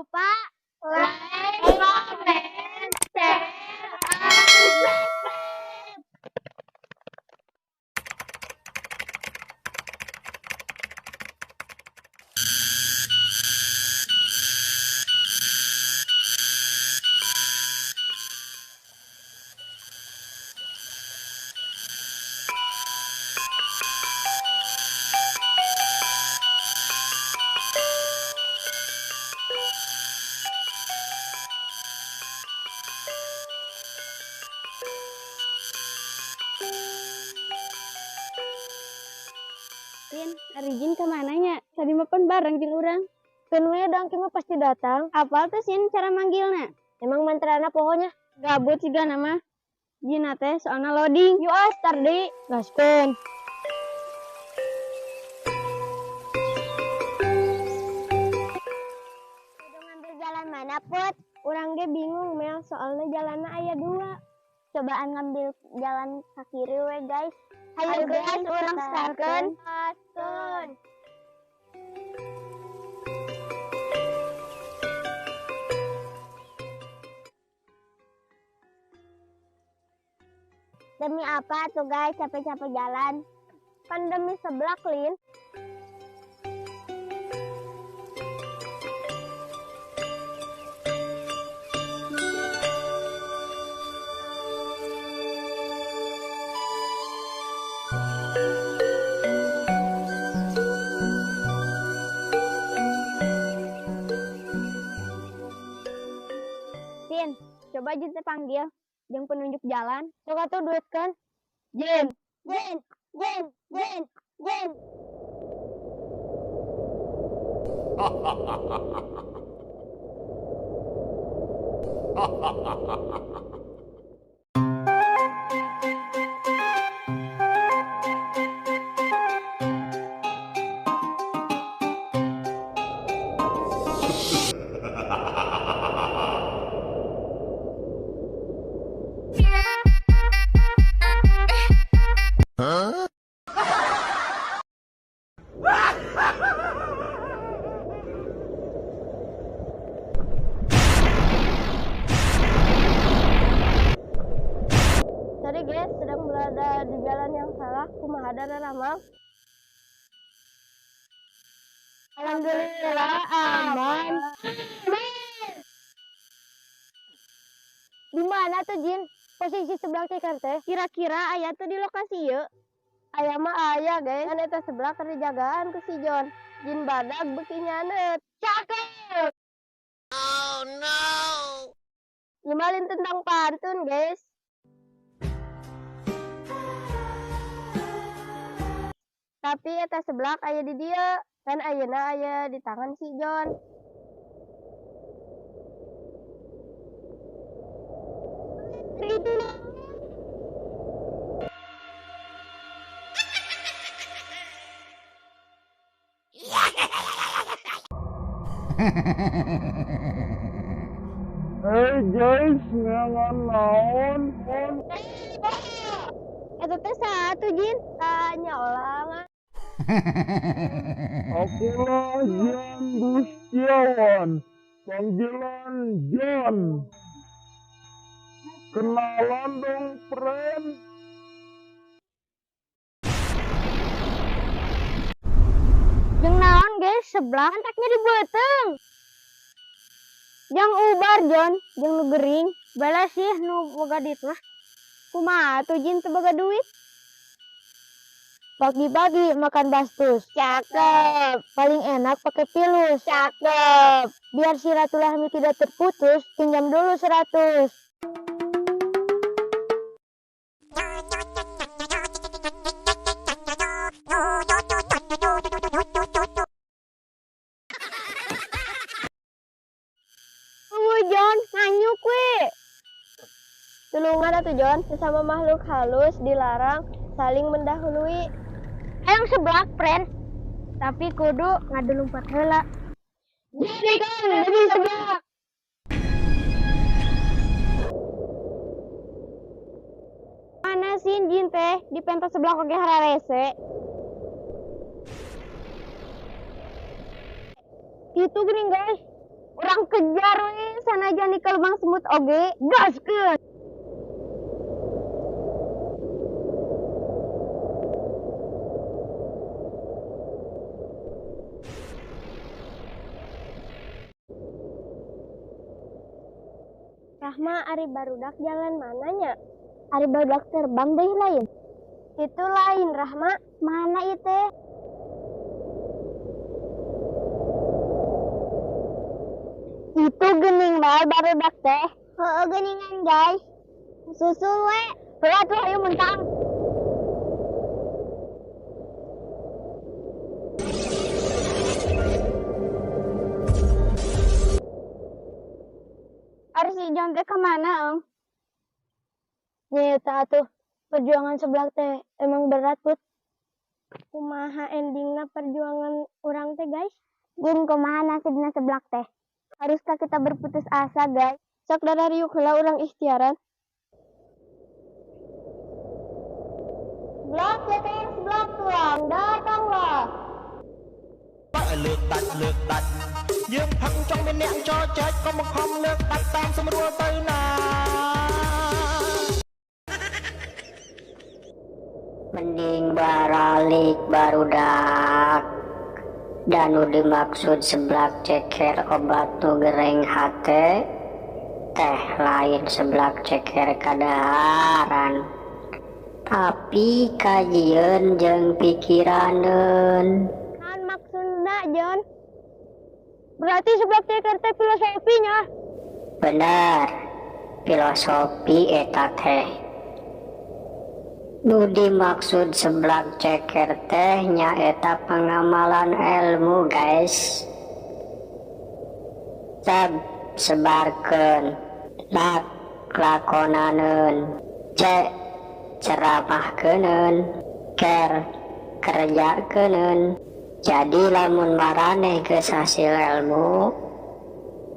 lupa like, comment, share, and subscribe. Sin, ari Jin kemana nya? Tadi mah pan bareng jeung urang. Keun we dang mah pasti datang. Apal tuh Sin cara manggilna? Emang mantrana pokoknya. Gabut siga nama. Jin teh soalna loading. Yuk ah, start deui. Gaskeun. Kudu ngambil jalan mana, Put? Urang ge bingung Mel, soalnya jalanna aya dua. Cobaan ngambil jalan ke kiri we, guys. Hayu guys, urang startkeun. Gaskeun. Demi apa tuh guys capek-capek jalan? Pan demi seblak, Lin. Sin, coba Jin teh panggil jeung penunjuk jalan. Sok atuh duit kan. Jin, Jin, Jin, Jin, Jin. Tadi guys sedang berada di jalan yang salah, kumaha Ramang? Alhamdulillah aman. Di mana tuh Jin? Posisi sebelah tikar teh? Kira-kira aya tuh di lokasi yeuh. Aya mah aya guys. Kan eta sebelah keur dijagaan ku si John. Jin badag beuki nyanet. Cakep. Oh no. Nyemalin tentang pantun guys. Tapi eta seblak aya di dieu, kan ayeuna aya di tangan si John. Itu Hey guys, ngangan naon? Eta teh satu Jin. Tanya ulangan. Akulah Jan Gustiawan, panggilan Jan. Kenalan dong, friend. Jeung naon guys, sebelah antaknya di beuteung. Jang ubar John, jeung nu gering, balas sih nu boga duit mah. Kumaha tuh Jin teu boga duit? Pagi-pagi makan bastus. Cakep. Paling enak pakai pilus. Cakep. Biar silaturahmi tidak terputus, pinjam dulu 100. Eueuh John, nganyuk we. Tulungan atuh John, sesama makhluk halus dilarang saling mendahului. Hayang seblak, friend. Tapi kudu ngadu lumpat heula. Jadi kan lebih seblak. Mana sih Jin teh di pentas seblak oge hararese. Itu geuning guys. Urang Urang kejar we sanajan di lubang semut oge. Gaskeun. Rahma ari barudak jalan mananya? Ari barudak terbang deui lain. Itu lain Rahma. Mana itu? Itu gening bae barudak teh. Heeh geningan guys. Susul we. Heula tuh ayo mentang. Ari si John teh kemana, Eng? Nyata tuh perjuangan seblak teh emang berat, Put. Kumaha endingna perjuangan urang teh guys? Jin kumaha nasibna seblak teh? Haruskah kita berputus asa, guys? Sok darariuk heula urang ikhtiaran. Seblak ceker, seblak tulang, datanglah. លើកដាច់លើកដាច់យើងផឹងចង់មានអ្នកចចែកកុំបង្ខំលើកដាច់តាមសម្រួលទៅណា Mending baralik barudak dan nu dimaksud seblak ceker obat nu gereng hate teh lain seblak ceker kadaharan tapi kajieun jeung pikiraneun. Naon maksudna, John? Berarti seblak ceker teh filosofinya. Bener, filosofi eta teh. Nu dimaksud seblak ceker teh nyaeta pengamalan ilmu guys. Sab sebarkeun, lak lakonaneun, ce ceramahkeuneun, ker kerjakeuneun. Jadi lamun maraneh geus hasil ilmu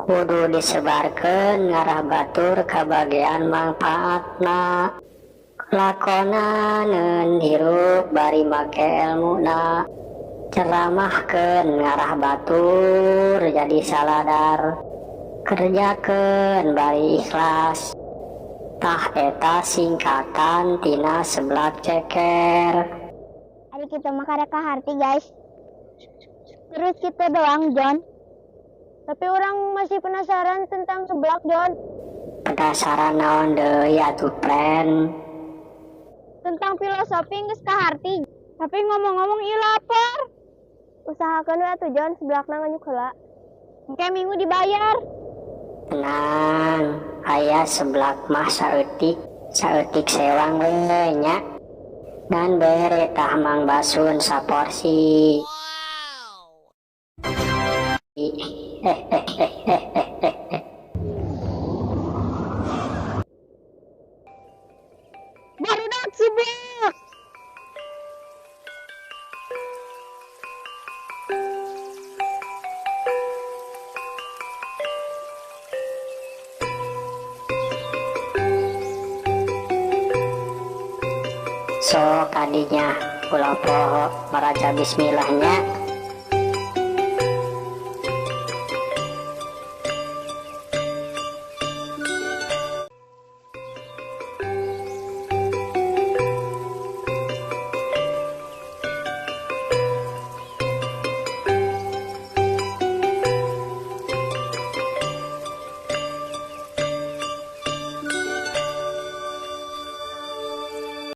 kudu disebarkeun ngarah batur kabagean mangpaatna. Lakonaneun hirup bari make elmuna, ceramahkeun ngarah batur jadi saladar, kerjakeun bari ikhlas. Tah eta singkatan tina seblak ceker. Ari kita mah karek kaharti, guys. Terus kita doang, John. Tapi orang masih penasaran tentang seblak, John. Penasaran naon deui atuh, friend? Tentang filosofi geus kaharti. Tapi ngomong-ngomong ieu lapar. Usahakeun we atuh John seblakna nganyuk heula. Engke minggu dibayar. Tenang, aya seblak mah saeutik, saeutik sewang we nya. Dan bere tah Mang Basun saporsi. Barudak seblak. So kadinya ulah poho maraca bismillahnya.